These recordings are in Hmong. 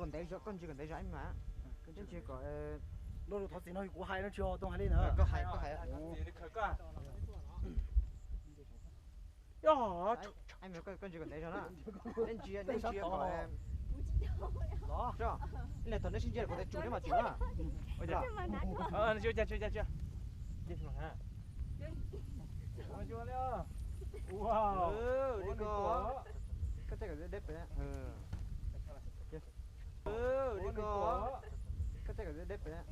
Kom ntev zog, koj ntsia kom ntev zog ib mas. Neb ntsia kom, lub thov txim no kuv hais no tsis yog Tooj hais li na. Koj hais, koj hais. Koj ntsia kom ntev zog na. Neb ntsia, neb ntsia kom, ib leeg thaum neb sib ntsia kuv tias tsum neb mam tsum na. Li ko, koj tej kom deb pem. Li ko, koj tej kom deb pem.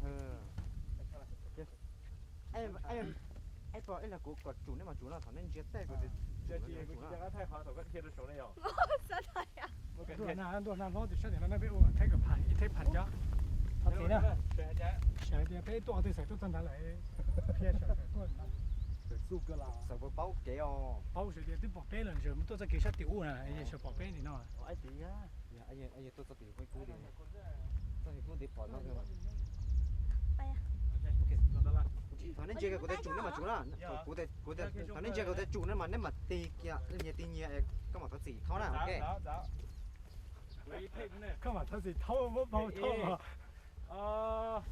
Ib leeg kuv kom tsum neb mam tsum no, thaum neb ntsia tej kuv tias tsum neb mam tsum na. Ntuj na, ntuj na hlob, tus sab tim no nej peb ua theb kom pham ib theb pham cov. Thov txim na. Sawv hais tias peb tuaj qhov twg xav tuaj txog ntawd lawm, qhia sawv tuaj. Xav paub kev os. Paub sawv tias twb pom peb lawm, sawv mus tuaj txoj kev sab tim ub na, sawv pom peb tim no. Tuaj txoj tim kub, txoj tim kub tim pom no. Thaum neb ntsia kuv tias tsum neb mam tsum na. Kuv, thaum neb ntsia kuv tias tsum neb mas neb mam tig kiag nyias tig nyias, koj mam thov txim thaub na, ok. Koj mam thov txim thaub, muab paub thaub os.